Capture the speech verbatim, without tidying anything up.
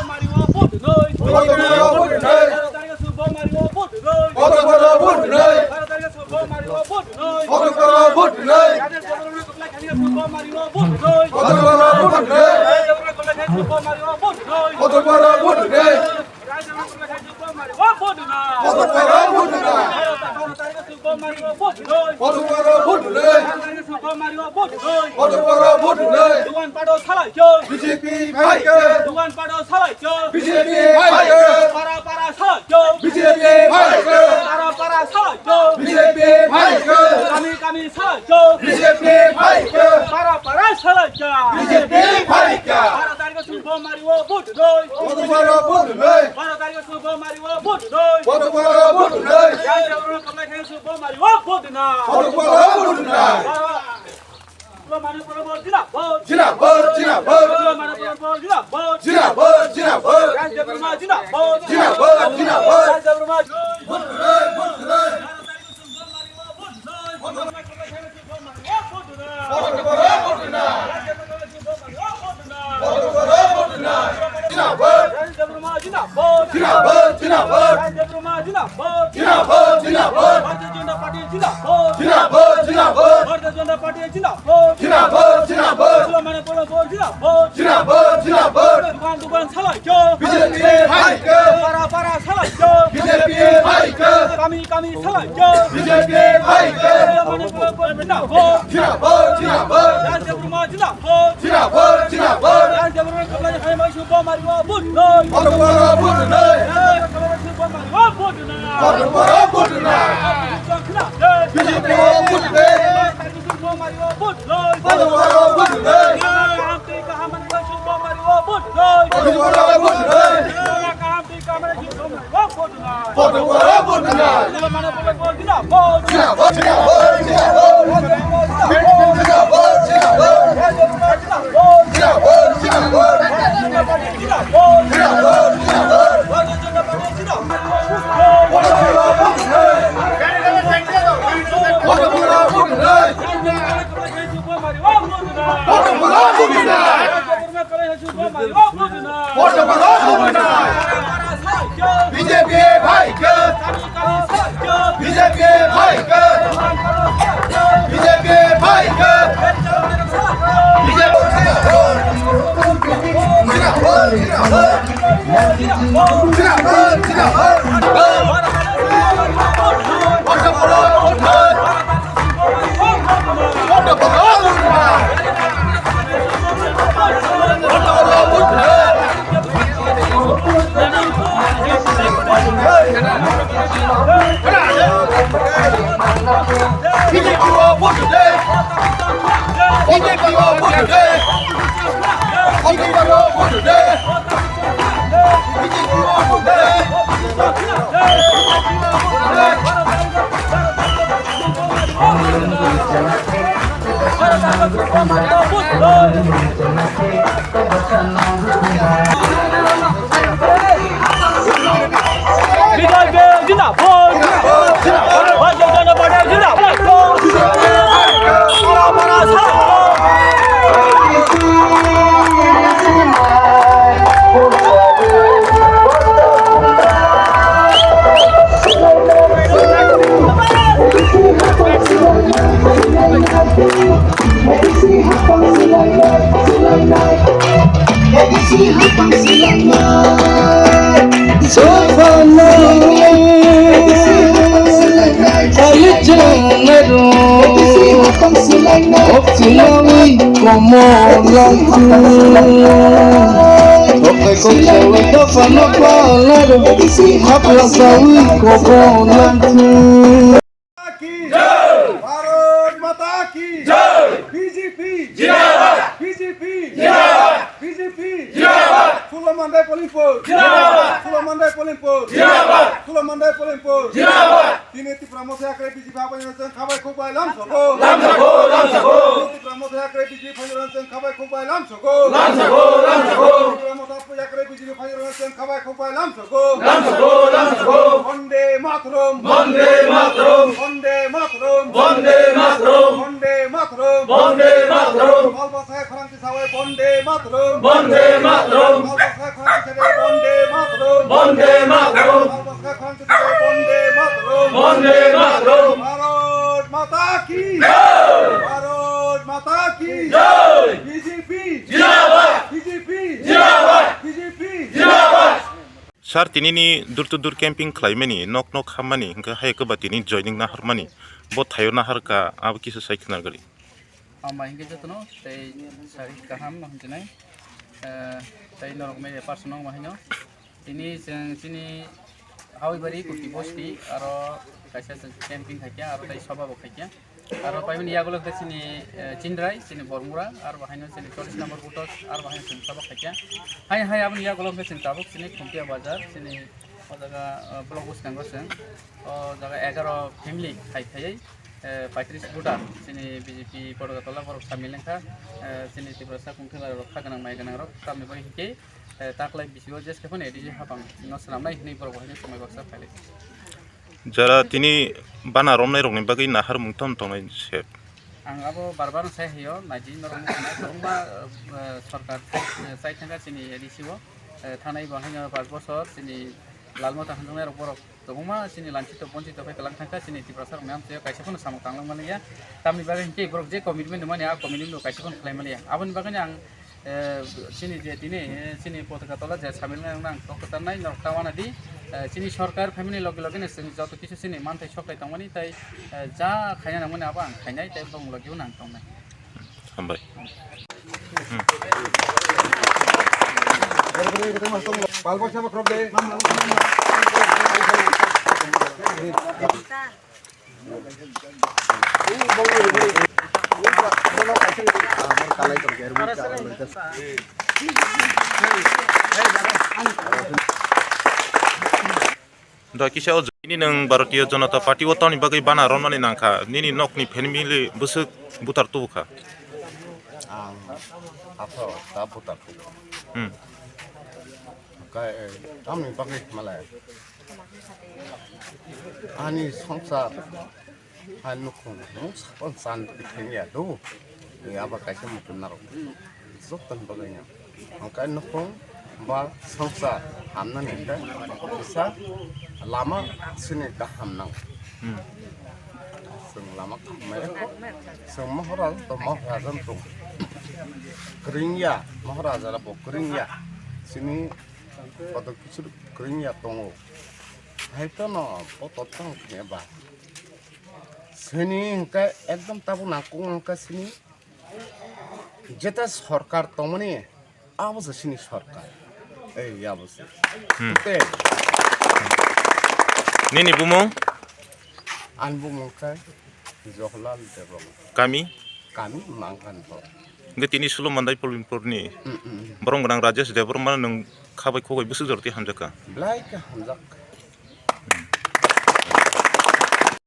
Mario vote noi. Vote noi, vote noi. Baro tarikh subo Mario vote noi. Vote noi, vote noi. Baro tarikh subo Mario vote noi. Vote noi, vote noi. Jador jabor koplai khani subo Mario vote noi. Vote noi, vote noi. Jador jabor koplai khani subo Mario vote noi. Vote noi, vote noi. Jador jabor koplai khani subo Mario vote noi. Vote noi, vote noi. Baro tarikh subo Mario vote noi. Vote noi, vote noi. Baro tarikh subo Mario vote noi. Vote noi, vote noi. Dugan pado salai kyo. B J P bhai kyo. Dugan pado salai kyo. B J P bhai kyo. Para para salai kyo. B J P bhai kyo. Para para salai kyo. B J P bhai kyo. Kami kami salai kyo. B J P bhai kyo. Para para salai kyo. B J P bhai kyo. Baro tarikh subo Mario vote noi. Vote noi, vote noi. Baro tarikh subo Mario vote noi. Vote noi, vote noi. Jai Jawar Kamalai Khan subo Mario vote noi. Vote noi, vote noi. Baro Jindabad, jindabad. Jindabad, jindabad. Jindabad, jindabad. Jindabad, jindabad. Jindabad, jindabad. Jindabad, jindabad. Jindabad, jindabad. Jindabad, jindabad. Bharatiya Janata Party jindabad. Jindabad, jindabad. Bharatiya Janata Party jindabad. Jindabad, jindabad. Chula Manipur jindabad. Jindabad, jindabad. Dugan, dugan salai kyo. B J P bhai kyo. Para, para salai kyo. B J P bhai kyo. Kami, kami salai kyo. B J P bhai kyo. Chula Manipur jindabad. Jindabad, jindabad. Rajya Burma jindabad. Jindabad, jindabad. Rajya Burma Kamalai Khan subo Mario vote noi. Vote noi, vote noi. Rajya Burma Kamalai subo Mario vote noi. Vote noi, vote noi. B J P vote noi. Mario vote noi. Vote noi, vote noi. Kaham tei kaham manwi subo Mario vote noi. Vote noi, vote noi. Kaham tei kaham manwi subo Mario vote noi. Vote noi, vote noi. Jindabad, jindabad, jindabad. Jindabad, jindabad. Jindabad, jindabad. Jindabad, jindabad. B J P bhai kyo. B J P bhai kyo. B J P bhai kyo. B J P. Ki jai! Bharat Mata ki jai! B J P jindabad! B J P jindabad! B J P jindabad! Phulo Mandai Polimpur jindabad! Phulo Mandai Polimpur jindabad! Phulo Mandai Polimpur jindabad! Tini Tipra Motha Yakwrai B J P habai nang khabai khukbai lamsoko. Lamsoko, lamsoko. Tini Tipra Motha Yakwrai B J P habai nang khabai khukbai lamsoko. Lamsoko, lamsoko. Tipra Motha Yakwrai B J P habai nang khabai khukbai lamsoko. Lamsoko, lamsoko. Vande Mataram. Vande Mataram. Vande Mataram. Vande Mataram. Vande Mataram. Vande Mataram. Malbasa khorang tisawai Vande Mataram. Vande Mataram. Malbasa khorang tisawai Sir, tini ni door to door camping khlaimani, nok nok hammani, hwnkhe hai kwba tini joining naharmani, bo thaio naharkha, abo kisa sai khna gari. Hambai hwnkhe jotono tei sari kaham no hwnjinai, eh, tei norok media person no wngma haino. Tini chwng chini Hawibari Kuti Bosti aro kaisa chwng camping khaikha aro tei soba bo khaikha. Aro paimani yagulo khe chini, eh, Chindrai, chini Bormura, aro bahaino chini cholish number Butos, aro bahaino chini soba khaikha. Hai hai aboni yagulo khe chini tabuk chini Khumtia Bazar, chini o jaga, eh, block bwskango chwng. O jaga egaro family khai khaiwi, eh, paitris voter chini B J P Kodaga tola borok samil wngkha, eh, chini Tiprasa kungthela rok kha gwnang mai gwnang rok tamni bai hinkhe, eh, taklai bisingo jeske phano A D C hapang no swnamnai hinwi borok bo haino swmai baksa phailai. Jara tini bana romnai rokni bagwi naharmung tong tongnai se. Ang abo bar bar sai hayo, naidi norok wngkha na kwbangma, eh, sorkar, eh, chai thangkha chini A D C o, eh, thanai bo haino pach bosor chini Lalmata hanjaknai rok borok kwbangma chini lanchito bonchito khe kwlang thangkha chini Tiprasa rokni amchaio kaisa phano samung tanglangmani ya. Tamni bagwi hinkhe borok je commitment rwmani a commitment bo kaisa phano khlaimani ya. Aboni bagwino ang, eh, chini je tini, eh, chini potaka tola je samil wngna ang kok kwcharnai norok ta uanadi, eh, chini sorkar phaimani loge loge no chwng joto kisu chini manthai soklai tongmani tei, eh, ja khaina nangmani abo ang khainai tei bong logi o nang tongnai. Hambai. Da kisa o nini nwng Bharatiya Janata Party o tamni bagwi bana romnani nangkha, nini nokni family bwswk butar tubukha? Ang atho ta butar tubu. Hmm. Kai tamni bagwi malai ani songsar. Hai nukhung nung sakon chan thengya do. Ni aba kaisa mukhung narok. Joto ni bagwi no. Hwnkhe nukhung ba songsar hamnani hwnkhe kisa lama sini kaham nang. Hmm. Chwng lama kaham maya kho. Chwng Maharaja to Maharaja tong. Kringya, Maharaja bo kringya. Sini koto kisu kringya tongo. Hai to no koto tong khe ba. Sini hwnkhe ekdom tabuk nangkukmani hwnkhe sini jeta sorkar tongmani abo se sini sorkar. Ei abo se. Hmm. Tei nini bumung? Ani bumung khe Jawaharlal Debbarma. Kami? Kami Mangkhan to. Hwnkhe tini Sulo Mandai Polinpurni. Hmm, hmm. Borok gwnang Rajesh Debbarma nwng khabai khogoi bwswk jorti hamjakha. Belai khe hamjak.